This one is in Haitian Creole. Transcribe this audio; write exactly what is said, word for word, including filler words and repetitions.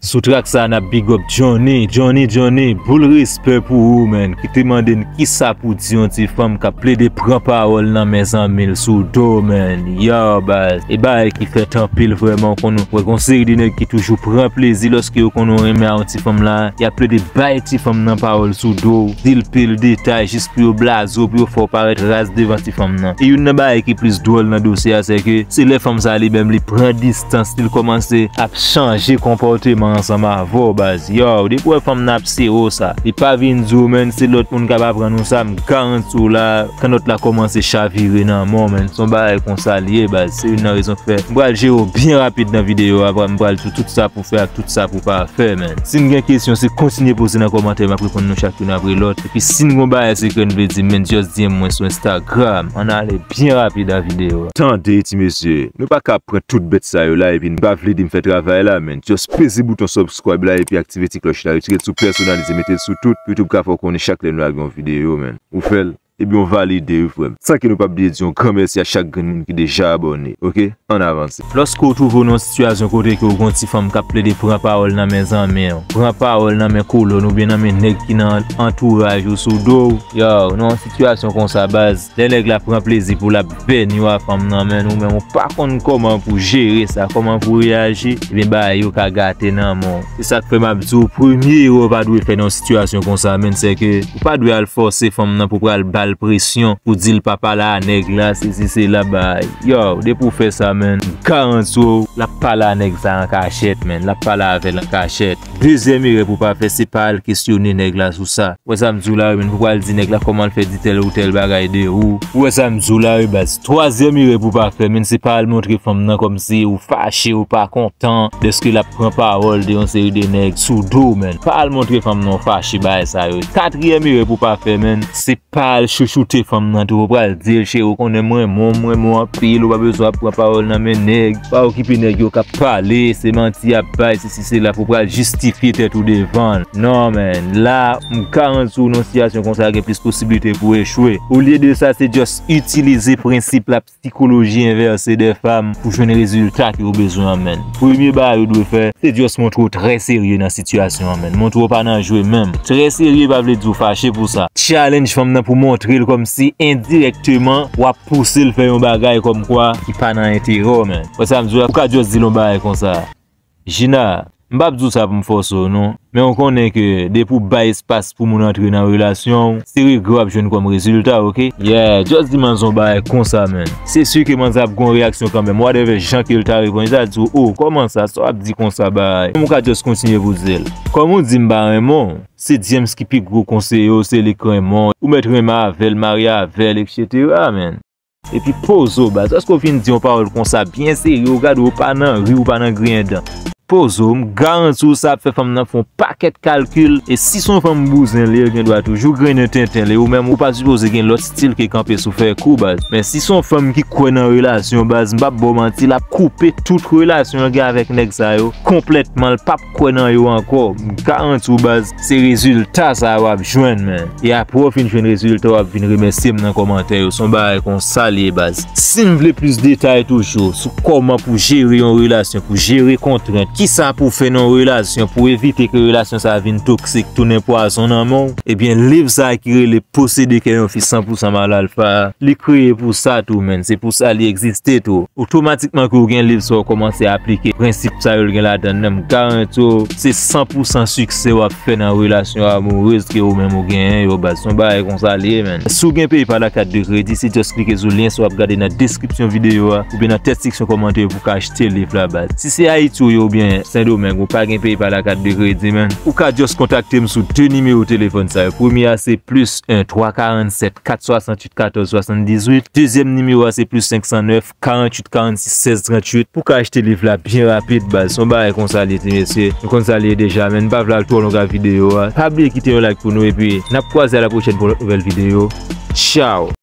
Sou track sa n ap big up Johnny, Johnny, Johnny, boul respè pou ou, man, ki te mande n kisa pou di yon ti fanm k ap plede pran pawòl nan men zanmi l sou do, man. Yo, baz, e bagay ki fèt anpil vrèman, ou konn wè gon seri de nèg ki toujou pran plezi lòske yo konn ou renmen a yon ti fanm la, y ap plede bay ti fanm nan pawòl sou do, di l pil detay jis pou yo blaze w, pou yo fè w parèt raz devan ti fanm nan. E youn nan bagay ki plis dwòl nan dosye a, se ke se lè fanm sa li menm li pran distans, li kòmanse ap chanje konpòteman ansanm avè w, baz. Yo, depi w wè fanm nan ap sere w sa, li pa vin di w, man, se lòt moun k ap aprann ou sa, m garanti w la, kannòt la kòmanse chavire nan men w, man. Se yon bagay konsa li ye, baz. Se youn nan rezon k fè m pral jere w byen rapid nan videyo a, m pral di w tout sa pou fè ak tout sa pou pa fè, man. Si n gen kesyon, se kontinye poze nan kòmantè, m ap reponn nou chak youn apre lòt. Epi si n gon bagay sekrè n vle di m, man, just D M mwen sou Instagram. Ann ale byen rapid a videyo a. Tande, ti mesye, nou pa ka pran tout bèt sa yo la epi n pa vle di m fè travay la, man. Just peze bouton subscribe la epi aktive ti klòch la. Retire l sou pèsonalize, mete l sou tout. YouTube ka fè w konnen chak lè nou lage yon videyo, man. Ou fè l? Ebyen, w valide wi, frè m. San ke nou p ap bliye di yon gran mèsi a chak grenn moun ki deja abòne, oke? Ann avanse. Lòske w twouve w nan yon sitiyasyon kote ke w gen yon ti fanm k ap plede pran pawòl nan men zanmi w, pran pawòl nan men kolòn oubyen nan men nèg ki nan antouraj ou sou do w, yo, nan yon sitiyasyon konsa, baz, lè nèg la pran plezi pou l ap bèni w a fanm nan, man, ou menm ou pa konn kòman pou jere sa, kòman pou reyaji, ebyen, bagay yo ka gate nan men w. Se sa k fè m ap di w, premye erè w pa dwe fè nan yon sitiyasyon konsa, man, se ke ou pa dwe al fòse fanm nan pou pral ba l presyon, pou di l pa pale a nèg la, sesi sela, bay. Yo, depi w fè sa, man, m garanti w, l ap pale a nèg sa an kachèt, man. L ap pale avè l an kachèt. Dezyèm erè pou w pa fè, se pa al kesyone nèg la sou sa. Ou wè sa m di w la wi, man, pou pral di nèg la kòman l fè di tèl ou tèl bagay de ou. Ou wè sa m di w la wi, baz. Twazyèm erè pou w pa fè, man, se pa al montre fanm nan kòmsi ou fache, ou pa kontan dèske l ap pran pawòl de yon seri de nèg sou do w, man. Pa al montre fanm nan w fache, bagay sa yo. Katriyèm erè pou w pa fè, man, se pa al chouchoute fanm nan tou. Ou pral di l, cheri, ou konnen m renmen w, m renmen w anpil, ou pa bezwen ap pran pawòl nan men nèg, pa okipe nèg yo k ap pale, se manti y ap bay, sesi sela, pou pral jistifye tèt ou devan l. Non, man, la, m garanti w nan yon sitiyasyon konsa, gen plis posiblite pou w echwe. Olye de sa, se just itilize prensip la, psychologie inversée des femmes, pou jwenn rezilta ke w bezwen an, man. Premye bagay ou dwe fè, se just montre w trè serye nan sitiyasyon an, man. Montre w pa nan jwe menm. Trè serye pa vle di w fache pou sa. Challenge fanm nan pou montre l kòmsi endirèkteman w ap pouse l fè yon bagay kòmkwa ki pa nan enterè w, man. Wè sa m di w la, ou ka just di l yon bagay konsa. Gina, m p ap di w sa pou m fòse w non, men w konnen ke depi w bay espas pou moun antre nan relasyon w, se regrè w ap jwenn kòm rezilta, oke? Yeah, just di manzè yon bagay konsa, man. Se si ke manzè ap gon reyaksyon kanmenm, whatever jan ke l ta reponn, li ta di w, oh, kòman sa, sa w ap di konsa, bay? Kòm ou ka just kontinye pou di l. Kòm ou di m pa renmen w, se James ki pi gwo konseye w, se li k renmen w, ou mèt renmen avè l, marye avè l, etsetera, man. Epi poze w, baz. Lòske w fin di yon pawòl konsa byen serye, w gade w pa nan ri, w pa nan griyen dan. Poze w, m garanti w sa ap fè fanm nan fè yon pakèt kalkil, e si se yon fanm bouzen li ye, l gen dwa toujou grennen tenten li, ou menm ou pa sipoze gen lòt stil ke kanpe sou fè kou, baz. Men si se yon fanm ki kwè nan relasyon, baz, m p ap ba w manti, l ap koupe tout relasyon l gen avèk nèg sa yo konplètman, l p ap kwè nan yo ankò. M garanti w, baz, se rezilta sa a w ap jwenn, man. E apre w fin jwenn rezilta, w ap vin remèsye m nan kòmantè yo. Se yon bagay konsa li ye, baz. Si n vle plis detay toujou sou kòman pou jere yon relasyon, pou jere kontrent, kisa pou fè nan yon relasyon pou evite ke relasyon sa a vin toksik, tounen pwazon nan men w, ebyen, liv sa a ki rele Posede kè yon fi san pou san mal alfa a, li kreye pou sa tou, man. Se pou sa li egziste tou. Otomatikman ke w gen liv sa, w kòmanse aplike prensip sa yo l gen ladan l nan, m garanti w, se san pou san siksè w ap fè nan relasyon amourez ke ou menm ou genyen yo, baz. Se yon bagay konsa li ye, man. Si w gen PayPal ak kat de kredi, se just klike sou lyen sa w ap gade nan deskripsyon videyo a, oubyen nan tèt seksyon kòmantè yo pou w ka achte liv la, baz. Si se Ayiti w ye oubyen Sendomeng, ou pa gen PayPal ak kat de kredi, man, ou ka just kontakte m sou de nimewo telefòn sa yo. Premye a se plis en, twa karannsèt, kat swasantuit, katòz swasanndizuit. Dezyèm nimewo a se plis senk san nèf, karanntuit, karannsis, sèz tranntuit. Pou ka achte liv la byen rapid, baz. Se yon bagay konsa li ye, ti mesye. Nou konn sa li ye deja, men n pa vle al twò long ak videyo a. Pa bliye kite yon like pou nou, epi n ap kwaze a la pwochèn pou yon lòt nouvèl videyo. Tchaw!